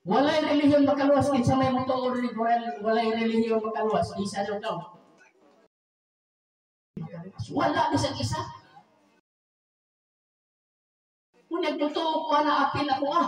Walay relihiyon makaluwas. Kinsa may motuo rin, walay relihiyon makaluwas? Isa daw daw. Wala bisan isa. Kung nagtutuo ko na apil ako ah.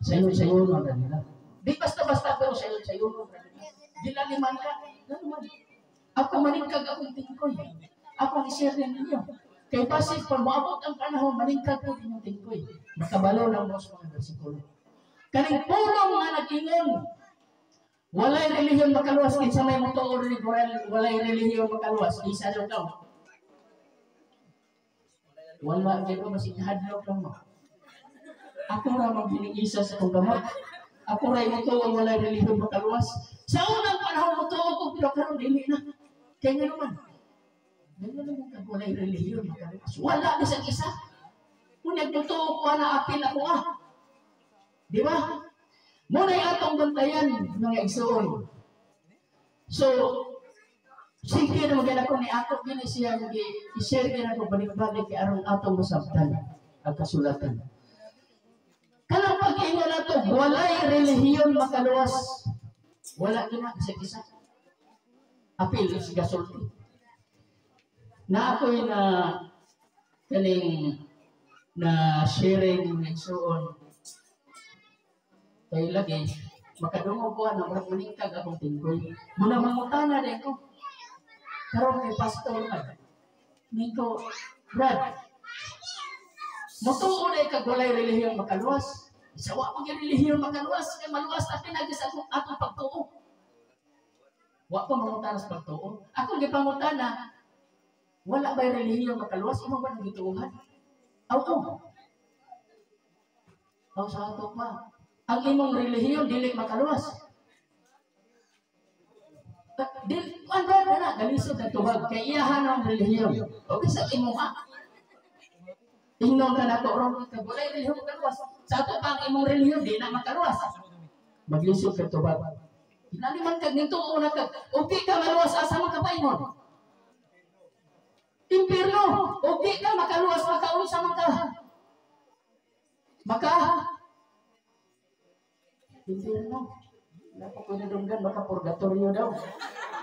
Sayon-sayon man nila. Di basta-basta pero sayon-sayon man nila. Gilaliman ka. Gano'n. Ako maningkag akong tingkoy. Akong i-share din ninyo. Kay basig, pag maabot ang panahon, maningkag ko inyong tingkoy. Makabalo lang mo sa mga bersikulo. Kaning pulong nga nag-ingon, walay relihiyon makaluwas, kinsa may motuo rin, walay relihiyon makaluwas? Isa daw daw. Wala, kaya masig hadlok lang mo. Ako ra maghinigisa sa kong gamot. Ako ra motuo walay relihiyon makaluwas. Sa unang panahon motuo ko, pero karon dili na. Kaya nga naman, ganyan naman kag walay relihiyon makaluwas. Wala bisan isa. Kung nagtutuo ko na apil ako ah. Di ba? Muna'y atong bantayan mga igsoon. So, sige na magana ko ni ato gini siya i-share gini ako balik-balik kay aron atong masabtan ang kasulatan. Kanang pag-ingon nato, walay relihiyon makaluwas. Wala gina bisan isa. Apil is gasulti. Na ako'y na kaning na sharing ng igsoon kay lagi makadungog ko ana murag maningkag akong tingkoy. Muna mangutana din ko. Karon kay pastor man. Ningko, Brad, motuo na kag walay relihiyon makaluwas. Sa wa pag relihiyon makaluwas, kay maluwas ta pinagi sa atong pagtuo. Wa pa mangutana sa pagtuo. Akong gipangutana, wala ba'y relihiyon makaluwas? Imo ba nagituohan? Aw, aw. Aw sa ato pa. Ang imong relihiyon dili makaluwas. Dili ano na galisod ang tubag kay iyahan ang relihiyon. O bisa imo ha. Ingnon ka nato ron ka walay relihiyon makaluwas. Sa ato pa ang imong relihiyon di na makaluwas. Maglisod ka tubag. Kinaliman kag nituo na kag okay ka maluwas asa man ka paingon. Impierno, okay ka makaluwas makaunsa man ka. Maka impierno. Dapat ko nadunggan baka purgatorio daw.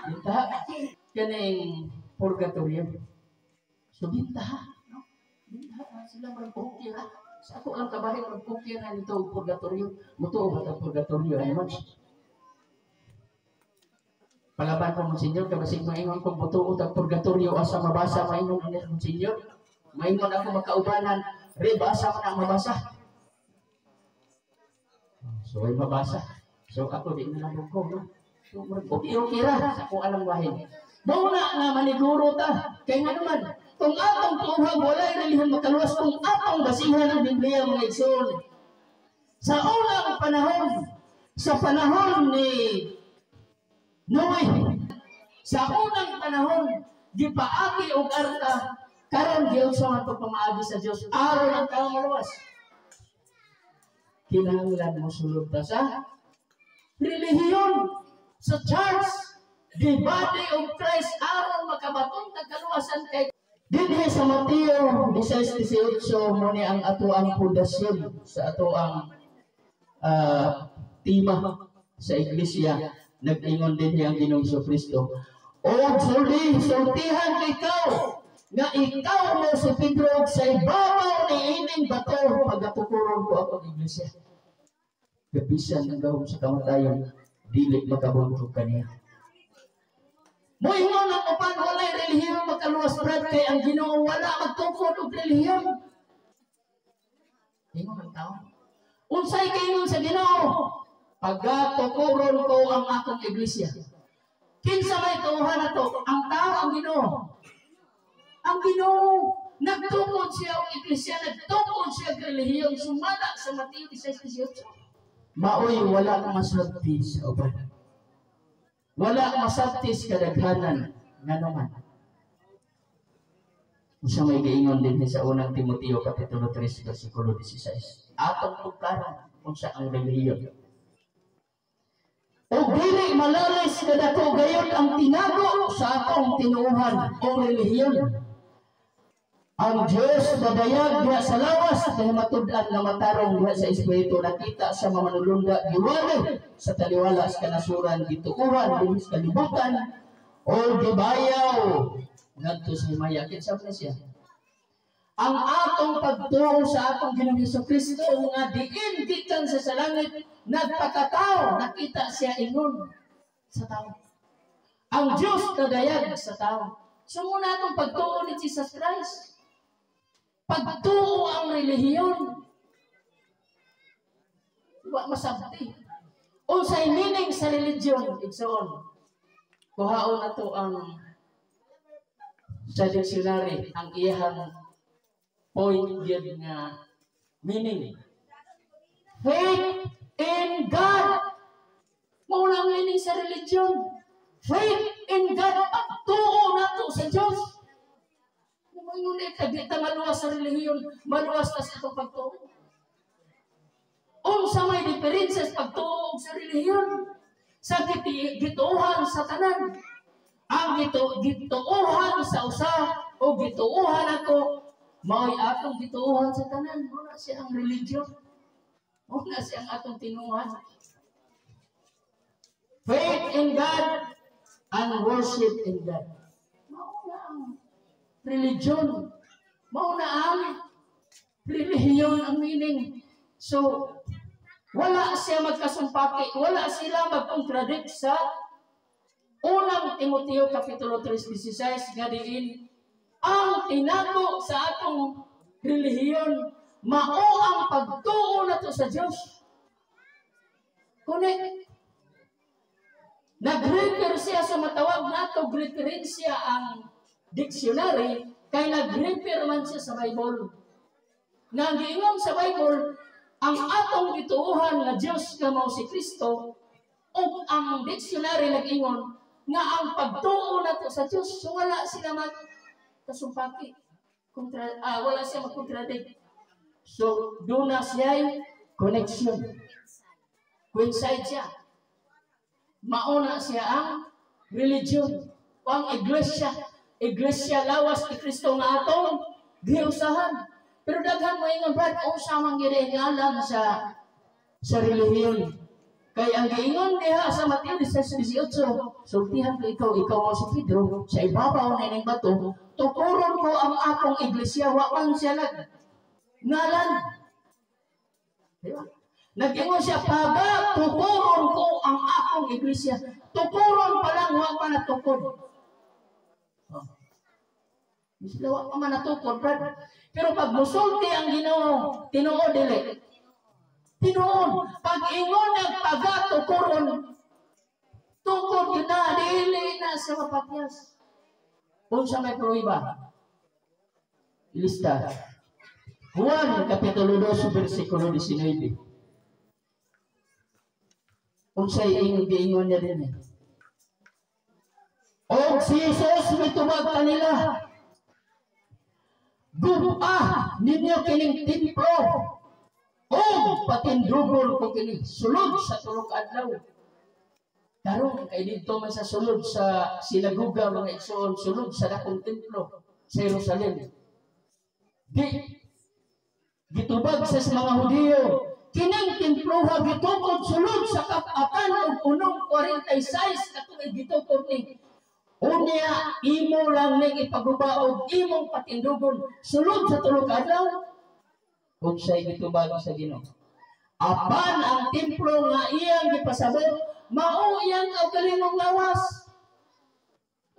Binta kaning purgatorio. So binta, no? Binta sila magpukir. Sa ako lang kabahin magpukir na nito og purgatorio. Mutuo ba tag purgatorio ay man? Palaban ko Monsignor, kay basig maingon kong mutuo tag purgatorio asa mabasa maingon ani Monsignor. Maingon ako makaubanan, reba asa man ang mabasa. So ay mabasa. So ako di na lang ko, no? So okay, okay ra sa akong alang bahin. Mao na nga maniguro ta. Kay nga naman, kung atong tuuhag walay relihiyon makaluwas, kung atong basihan ang Biblia mga igsoon. Sa unang panahon, sa panahon ni Noe, sa unang panahon, gipaagi og arka, karon giunsa man pagpamaagi sa Dios aron ang tawo maluwas. Kinahanglan mo sulod ta sa relihiyon, sa church, the body of Christ aron makabaton tag kaluwasan. Kay dinhi sa Mateo 16:18 mo ni ang ato ang pundasyon sa ato ang tema sa iglesia. Nag-ingon dinhi ang Ginoong Kristo, og sultihan ikaw nga ikaw mo si Pedro, sa ibabaw ni ining bato pagatukuron ko akong iglesia. Kabisan ang gahom sa kamatayon dili makabuntog kaniya. Moingon ang uban walay relihiyon makaluwas, Brad, kay ang Ginoo wala magtukod og relihiyon. Ingon ang tao. Unsay kaingon sa Ginoo? Pagatukuron ko ang akong iglesia. Kinsa may tuohan nato? Ang tao, ang Ginoo. Ang Ginoo nagtukod siya og iglesia, nagtukod siya og relihiyon sumala sa Mateo 16:18. Maoy wala masabti sa uban. Wala masabti sa kadaghanan ngano man. Unsa may giingon dinhi sa unang Timoteo kapitulo 3 bersikulo 16. Atong tugkaran unsa ang relihiyon. O dili malalis nga dako gayud ang tinago sa atong tinuohan o relihiyon. Ang Diyos nadayag diha sa lawas, dahil matud-an nga matarong diha sa espiritu, nakita sa mga manulunda, giwali sa taliwala sa kanasuran, gituohan dinhi sa kalibutan o gibayaw ngadto sa himaya. Kinsa man siya? Ang atong pagtuo sa atong Ginoong Hesus Kristo nga diin gikan sa langit nagpakatao, nakita siya ingon sa tao. Ang Diyos nadayag sa tao. So mao na atong pagtuo ni Jesus Christ. Pagtuo ang relihiyon. Wa masabti. Unsay meaning sa religion, igsoon? Kuhaon nato ang sa dictionary ang iyahang point gyud nga meaning. Faith in God. Mao na ang meaning sa religion. Faith in God, pagtuo nato sa Diyos. Moingon ka, di ta maluwas sa relihiyon, maluwas ta sa atong pagtuo. Unsa may diferensya sa pagtuo sa relihiyon? Sa gituohan sa tanan. Ang gituohan sa usa o gituohan ako, mao'y atong gituohan sa tanan. Mao na siya ang religion. Mao na siya ang atong tinuohan. Faith in God and worship in God. Mao na ang religion. Mao na ang relihiyon ang meaning. So, wala siya magkasumpaki, wala sila mag-contradict sa Unang Timoteo Kapitulo 3:16 nga diin ang tinago sa atong relihiyon mao ang pagtuo nato sa Dios. Connect. Nag-refer siya sa matawag nato referensya ang dictionary kay nag-refer man siya sa Bible. Nga ang giingon sa Bible, ang atong gituohan nga Dios nga mao si Kristo, ug ang dictionary nag-ingon nga ang pagtuo nato sa Dios, so wala sila mag kasumpaki. Wala siya mag-contradict. So, duna siya connection. Coincide siya. Mauna siya ang religion o ang iglesia. Iglesia lawas ni Kristo nga atong giusahan. Pero daghan mo ingon, "Brad, unsa man gyud ngalan sa relihiyon?" Kay ang giingon diha sa Mateo 16:18, "Sultihan ko ikaw, ikaw mo si Pedro, sa ibabaw na ining bato, tukuron ko ang akong iglesia." Wa man siya nag ngalan. Di ba? Nag-ingon siya, "Paga, tukuron ko ang akong iglesia." Tukuron pa lang, wa pa natukod. Oh. Sila wa pa man natukod, brad. Pero pag musulti ang Ginoo, tinuod dili? Tinuod. Pag ingon nagpaga tukuron, tukod yun na, dili na sa mapakyas. Unsa may pruweba? Ilista. Juan Kapitulo 2, versikulo 19. Unsay ingon giingon niya din eh? Og si Jesus mitubag kanila, "Guba ninyo kining templo ug patindugon ko kini sulod sa 3 ka adlaw." Karon kay didto man sa sulod sa sinagoga, mga igsoon, sulod sa dakong templo sa Jerusalem. Di gitubag sa mga Hudiyo, kining temploha gitukod sulod sa kap-apan ug unong 46 ka tuig gitukod ni. Unya imo lang ning ipaguba og imong patindugon sulod sa 3 ka adlaw? Unsay gitubag sa Ginoo? Apan ang templo nga iyang gipasabot mao iyang kaugalingong lawas.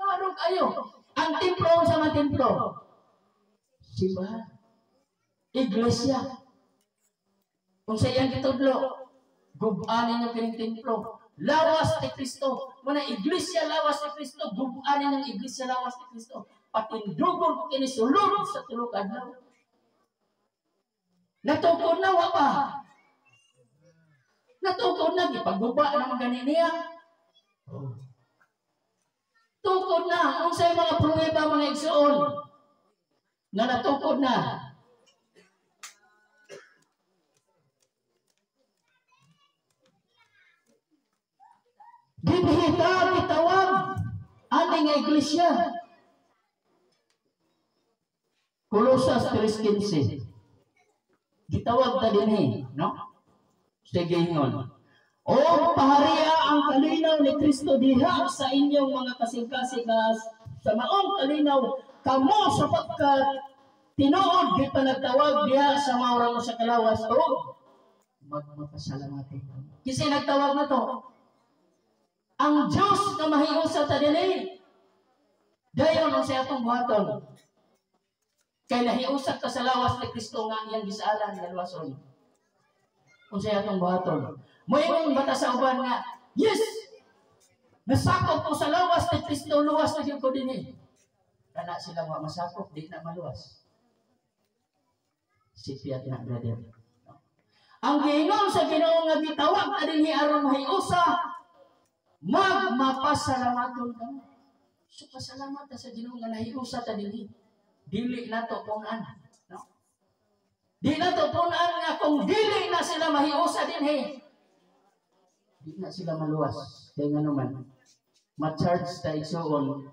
Klaro kayo. Ang templo, sa mga templo? Simbahan. Iglesia. Kung sa iyang gitudlo, "Gub-a ninyo kining templo. Lawas ni Kristo." Muna iglesia lawas ni Kristo, gub-a ninyo iglesia lawas ni Kristo. Patindugon ko kini sulod sa 3 ka adlaw. Natukod na, wa pa? Natukod na, gipaguba naman gani niya. Oh. Tukod na, unsay mga pruweba, mga igsoon, nga natukod na? Dinhi ta gitawag ani nga iglesia. Kolosas 3:15. Gitawag ta dinhi, no? Sige, ingon. O paharia ang kalinaw ni Kristo diha sa inyong mga kasing-kasing nga sa maong kalinaw kamo, sapagkat tinuod gipanagtawag diha sa maurang sa kalawas o magmapasalamatin kamo. Kasi nagtawag na to ang Diyos na mahiusa ta dinhi. Dayon ang sa atong buhaton? Kay nahiusa ta sa lawas ni Kristo nga iyang gisaalan nga luwason. Unsay atong buhaton? Moingon bata sa uban nga, "Yes! Nasakop ko sa lawas ni Kristo, luwas na gyud ko dinhi." Kana sila wa masakop, di na maluwas. Sipyat na, brother. Ang giingon sa Ginoo nga gitawag na dinhi aron mahiusa, magmapasalamaton kamo. So pasalamat ta sa Ginoo nga nahiusa ta dinhi. Dili nato punan, no? Di nato punan nga kung dili na sila mahiusa dinhi, di na sila maluwas. Kaya nga naman, ma-charge ta, igsuon,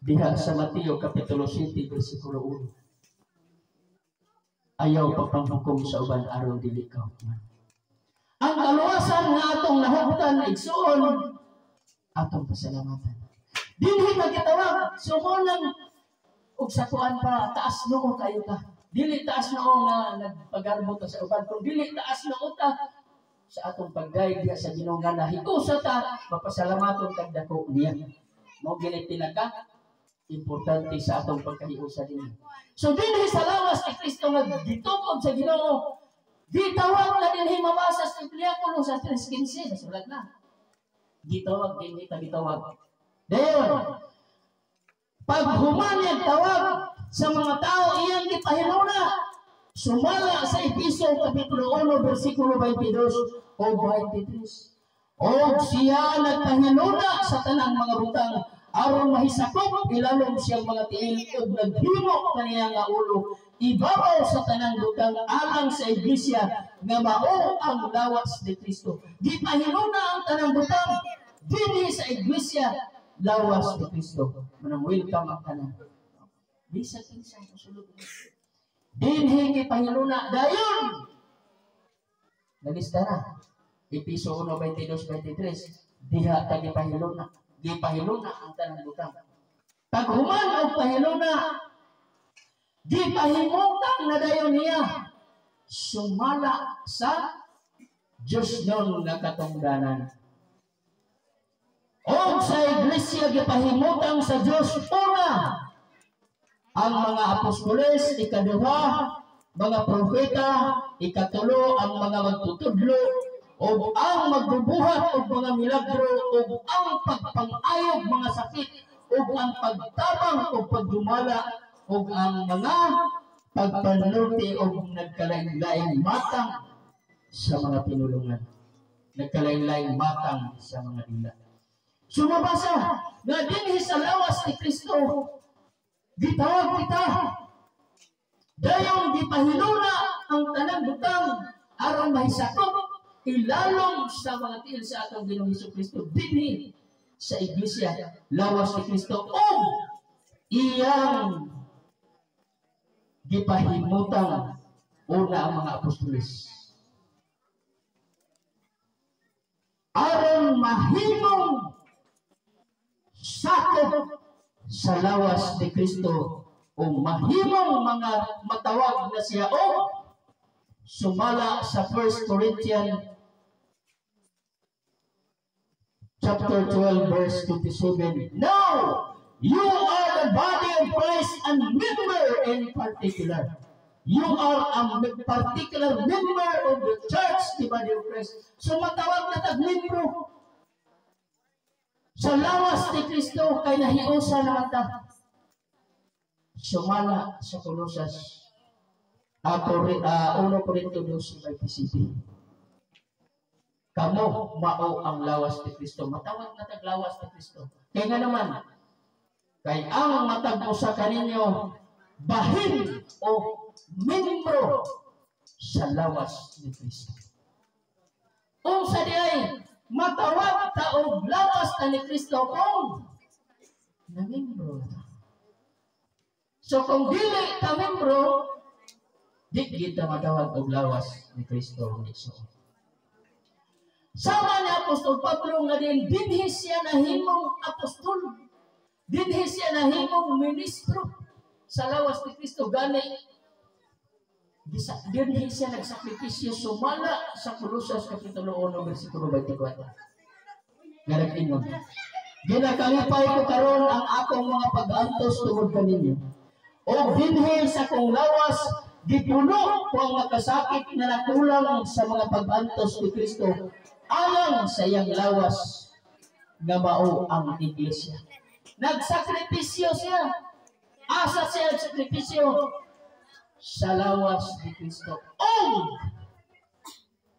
diha sa Mateo Kapitulo 7, versikulo 1. Ayaw pagpanghukom sa uban aron dili ka hukman. Ang kaluwasan nga atong nahugtan, igsuon, atong pasalamatan. Dinhi ka gitawag, sumonan og sa kuan pa, taas noo kayo ta. Dili taas noo nga nagpagarbo ta sa uban, kung dili taas noo ta sa atong pagdayeg diha sa Ginoo nga nahiusa ta, mapasalamaton kag dako niya. Mao gini pinaka importante sa atong pagkahiusa dinhi. So dinhi sa lawas ni Kristo nga gitukod sa Ginoo, gitawag na dinhi, mabasa sa Biblia, Kolosas 3:15, nasulat na. Gitawag dinhi ta, gitawag. Dayon, paghuman niyang tawag sa mga tao, iyang gipahiluna. Sumala sa Efeso Kapitulo 1, versikulo 22 o 23. Og siya nagpahiluna sa tanang mga butang aron mahisakop ilalom siyang mga tiil ug naghimo kaniya nga ulo ibabaw sa tanang butang alang sa iglesia nga mao ang lawas ni Kristo. Gipahiluna ang tanang butang dinhi sa iglesia, lawas ni Kristo. Manang welcome ang tanan. Bisag kinsa mosulod. Dinhi gipahiluna dayon. Nalista na. Episo 1, 22, 23. Diha ta gipahiluna. Gipahiluna ang tanang butang. Paghuman og pahiluna, gipahimutang na dayon niya sumala sa Diyos nun nga katungdanan. Og sa iglesia gipahimutang sa Diyos, una, ang mga apostoles, ikaduha, mga propeta, ikatulo, ang mga magtutudlo, o ang magbubuhat og mga milagro, ug ang pagpang-ayog mga sakit, ug ang pagtabang og pagdumala, ug ang mga pagpanulti og nagkalain-laing matang sa mga tinulungan. Nagkalain-laing matang sa mga dila. Sumabasa nga dinhi sa lawas ni Kristo gitawag kita. Dayon gipahiluna ang tanang butang aron mahisakop ilalom sa mga tiil sa atong Ginoong Hesus Kristo dinhi sa iglesia, lawas ni Kristo, ug iyang gipahimutang una ang mga apostoles aron mahimong sakop sa lawas ni Kristo o mahimong mga matawag na siya o sumala sa 1 Corinthians chapter 12 verse 27. Now, you are the body of Christ and member in particular. You are a particular member of the church, the body of Christ. So matawag na tag membro sa lawas ni Kristo kay nahiusa naman ta. Sumala sa Colosas 1 Corinto 12:27. Kamo mao ang lawas ni Kristo. Matawag na tag lawas ni Kristo. Kaya nga naman, kay ang matag usa kaninyo bahin o membro sa lawas ni Kristo. Unsa di ay Matawag ta og lawas na ni Kristo kung namembro ta. So kung dili ta membro, di kita matawag og lawas ni Kristo, mga igsoon. Sama ni Apostol Pablo nga din dinhi siya nahimong apostol. Dinhi siya nahimong ministro sa lawas ni Kristo, gani dinhi siya nagsakripisyo sumala sa Kolosas Kapitulo 1 versikulo 24. Nga nag-ingon, "Ginakalipay ko karon ang akong mga pag-antos tungod kaninyo. O dinhi sa akong lawas, gipuno ko ang makasakit nga nakulang sa mga pag-antos ni Kristo alang sa iyang lawas nga mao ang iglesia." Nagsakripisyo siya. Asa siya nagsakripisyo? Sa lawas ni Kristo. O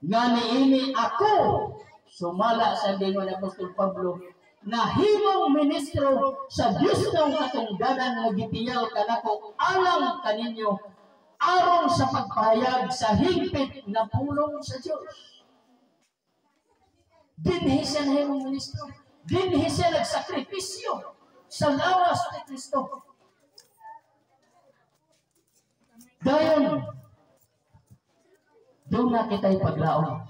nga niini ako, sumala sa lingon ni Apostol Pablo, nahimong ministro sa Dios ng katungdanan nga gitiyal kanako alang kaninyo aron sa pagpahayag sa higpit na pulong sa Dios. Dinhi siya nahimong ministro. Dinhi siya nagsakripisyo sa lawas ni Kristo. Dayon, doon na kita'y paglaom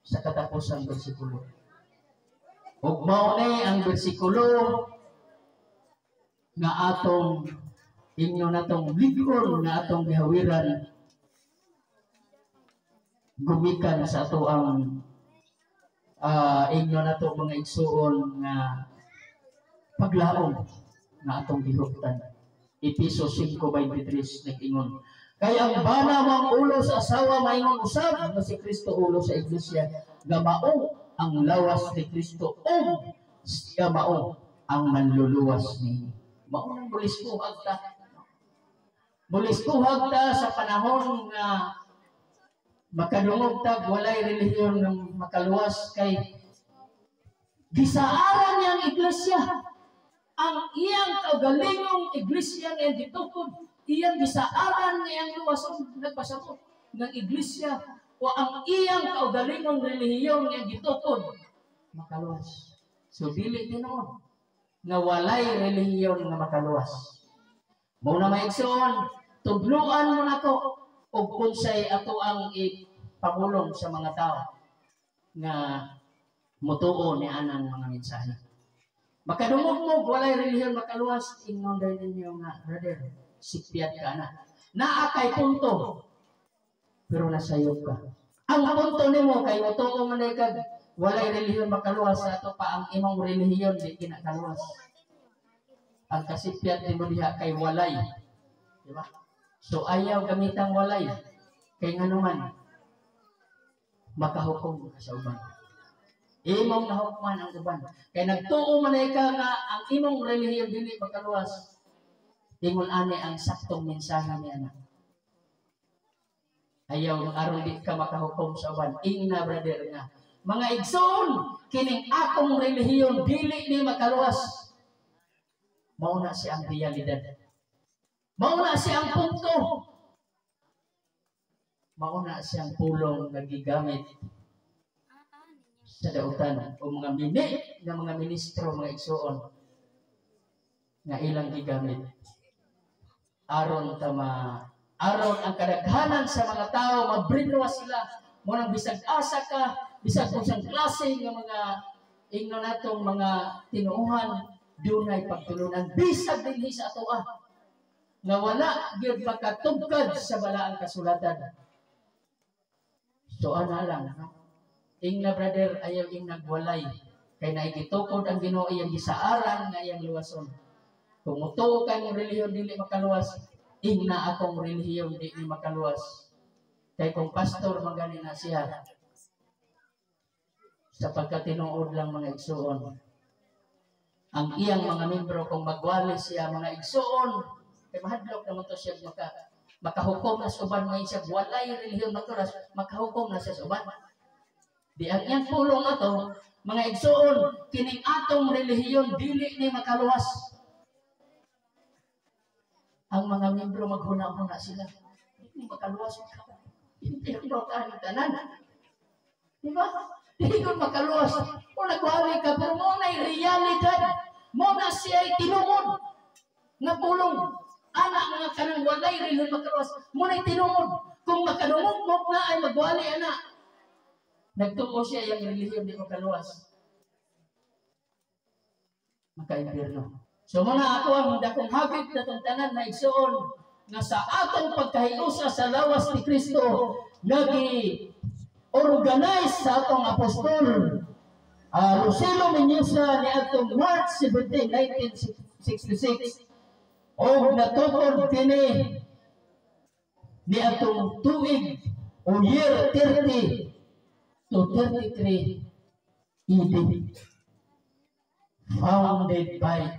sa katapusang bersikulo. Ug mao ni ang bersikulo nga atong inyo natong ligon, nga atong gihawiran gumikan sa ato ang inyo nato, mga igsuon, nga paglaom nga atong gihuptan. Epeso 5:23 nag-ingon, "Kay ang bana mang ulo sa asawa maingon usab nga si Kristo ulo sa iglesia nga mao ang lawas ni Kristo ug siya mao ang manluluwas ni." Mao nang buliskuhag ta. Buliskuhag ta sa panahon nga makadungog tag walay relihiyon nga makaluwas kay gisaaran niya ang iglesia, ang iyang kaugalingong iglesia nga iyang gitukod, iyang gisaaran nga iyang luwason. Nagpasabot ng iglesia o ang iyang kaugalingong relihiyon nga iyang gitukod makaluwas. So dili tinuod nga walay relihiyon nga makaluwas. Mao na, mga igsoon, tudluan mo nako og unsay ato ang ipamulong sa mga tao nga mutuo ni anang mga mensahe. Makadungog mo walay relihiyon makaluwas, ingnon dahil ninyo nga, "Brother, sipyat ka na. Naa kay punto, pero nasayop ka. Ang punto nimo kay mutuo man kag walay relihiyon makaluwas, sa ato pa ang imong relihiyon di kinakaluwas. Ang kasipyat nimo diha kay walay." Di ba? So ayaw gamitang "walay." Kay nganuman makahukom ka sa uban. Imong nahukman ang uban. Kay nagtuo man ka nga ang imong relihiyon dili makaluwas. Ingon ani ang saktong mensahe ni ana. Ayaw aron di ka makahukom sa uban. Ingna, brother, nga, "Mga igsoon, kining akong relihiyon dili ni makaluwas." Mao na siya ang realidad. Mao na siya ang punto. Mao na siyang pulong nga gigamit sa dautan o mga mini nga mga ministro, mga igsoon, nga ilang gigamit aron tama aron ang kadaghanan sa mga tao mabrainwash sila. Mo nang bisag asa ka, bisag unsang klase nga mga ingno natong mga tinuohan, dunay pagtulunan bisag dinhi sa atoa nga wala gyud makatugkad sa Balaang Kasulatan. So ana lang, no? Ingna, brother, ayaw ingnag "walay" kay naigitukod ang Ginoo, iyang gisaaran nga iyang luwason. Kung mutuo kang relihiyon dili makaluwas, ingna, "Akong relihiyon di ni makaluwas." Kay kung pastor magani na siya, sa pagkatinuod lang, mga igsuon, ang iyang mga membro kung magwali siya, mga igsuon, kay mahadlok naman to siya makahukom na sa uban, may siya walay relihiyon makaluwas, makahukom na siya sa uban. Di ang iyang pulong ato, "Mga igsuon, kining atong relihiyon dili ni makaluwas." Ang mga membro maghuna-huna sila. Di ni makaluwas, impyerno ka ni tanan. Di ba? Dili ko makaluwas. O nagwali ka, pero mao na realidad. Mao na siya ay tinuod nga pulong. Ana mga kanang walay relihiyon makaluwas. Mao na tinuod. Kung makadungog na ay magwali ana. Nagtuo siya yung relihiyon di makaluwas. Maka-impyerno. So mga ako ang dakong hagit na tanan na igsuon nga sa atong pagkahiusa sa lawas ni Kristo nagi organize sa atong apostol Lucilo Mendoza ni atong March 17, 1966 og natukod kini ni atong tuig o year 30 to 33 AD, founded by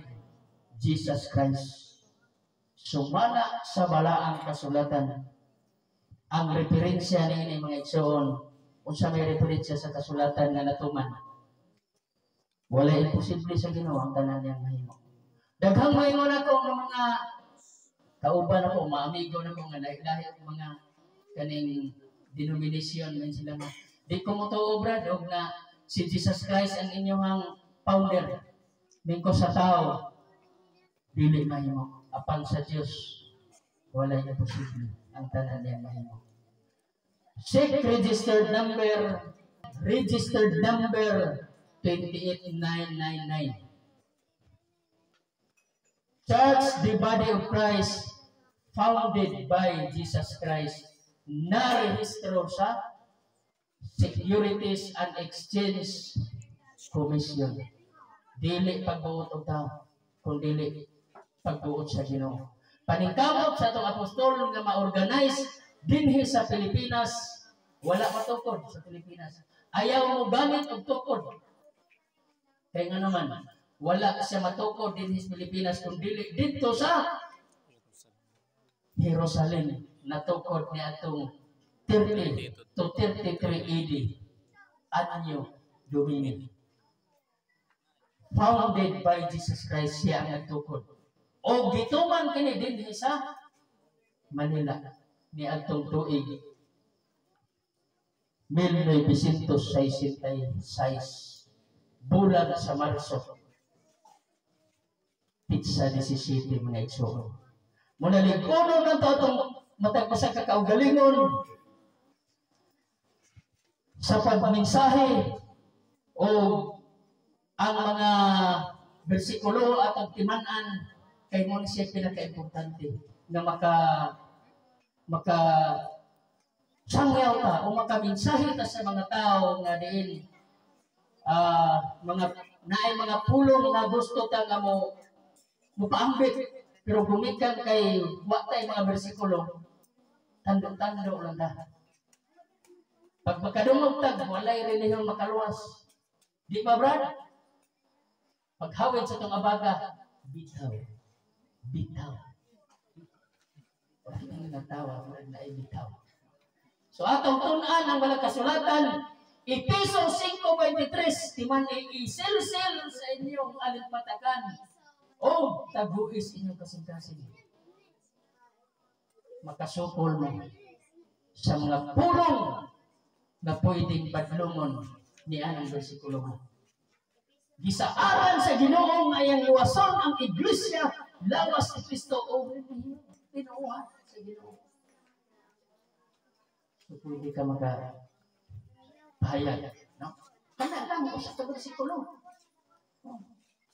Jesus Christ. Sumala sa balaang kasulatan, ang referensya niini, mga igsoon, unsa may referensya sa kasulatan nga natuman? Wala imposible sa Ginoo, ang tanan niyang mahimo. Daghang maingon ako nga mga kauban ako, mga amigo nako nga lahi-lahi ang mga kaning denomination man sila nga di ko motuo, brad, og na si Jesus Christ ang inyong founder. Mingko sa tao dili mahimo, apan sa Dios wala imposible, ang tanan niyang mahimo. SEC registered number 28999. Church, the body of Christ, founded by Jesus Christ, narehistro sa Securities and Exchange Commission. Dili pagbuot og tao, kun dili pagbuot sa Ginoo. Paningkamot sa atong apostol nga ma-organize dinhi sa Pilipinas, wala matukod sa Pilipinas. Ayaw mo gamit og tukod. Kay nga naman, wala siya matukod dinhi sa Pilipinas kung dili didto sa Jerusalem natukod ni atong 30 to 33 AD, Anno Domini. Founded by Jesus Christ, siya ang nagtukod. O gituman kini dinhi sa Manila ni atong tuig 1966, bulan sa Marso, petsa 17, mga igsoon. Muna ligunon ng atong matag usa ka kaugalingon sa pagmensahe o ang mga bersikulo at ang timan-an kay mao ni siya pinaka-importante nga maka maka sangyaw ta o makamensahe ta sa mga tao nga diin mga naay mga pulong nga gusto ta nga mo mupaambit, pero gumikan kay wa tay mga bersikulo, tando-tando lang ta. Pag makadungog tag walay relihiyon makaluwas, di ba, brad? Paghawid sa tong abaga, bitaw bitaw, wala nang natawa, wala na bitaw. So atong tun-an ang walang kasulatan, Epeso 5:23, timan isilsil sa inyong alimpatakan o taguis inyong kasing-kasing. Makasukol mo sa mga pulong na pwedeng badlungon ni anang bersikulo. Gisaaran sa Ginoo nga iyang luwason ang iglesia, lawas ni Kristo o tinuohan sa Ginoo. So pwede ka maka pahayag, no? Kana lang usa ka bersikulo. Oh.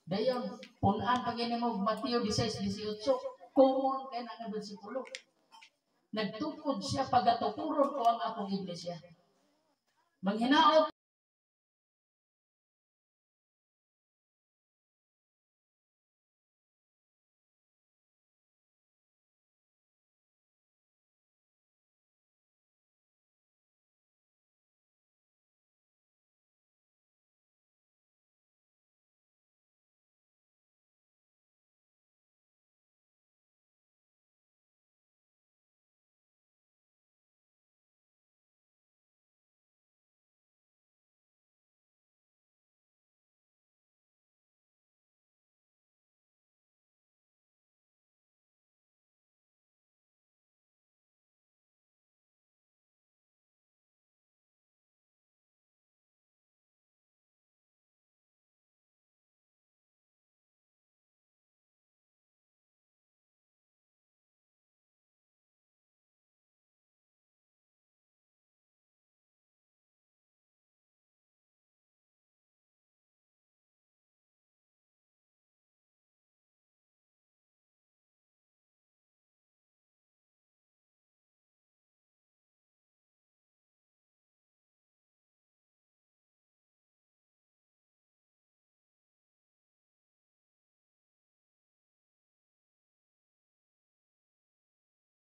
Dayon, punan pag ini mo Mateo 16:18, common kay na nga bersikulo. Nagtukod siya, pagatukuron ko ang akong iglesia. Manghinaot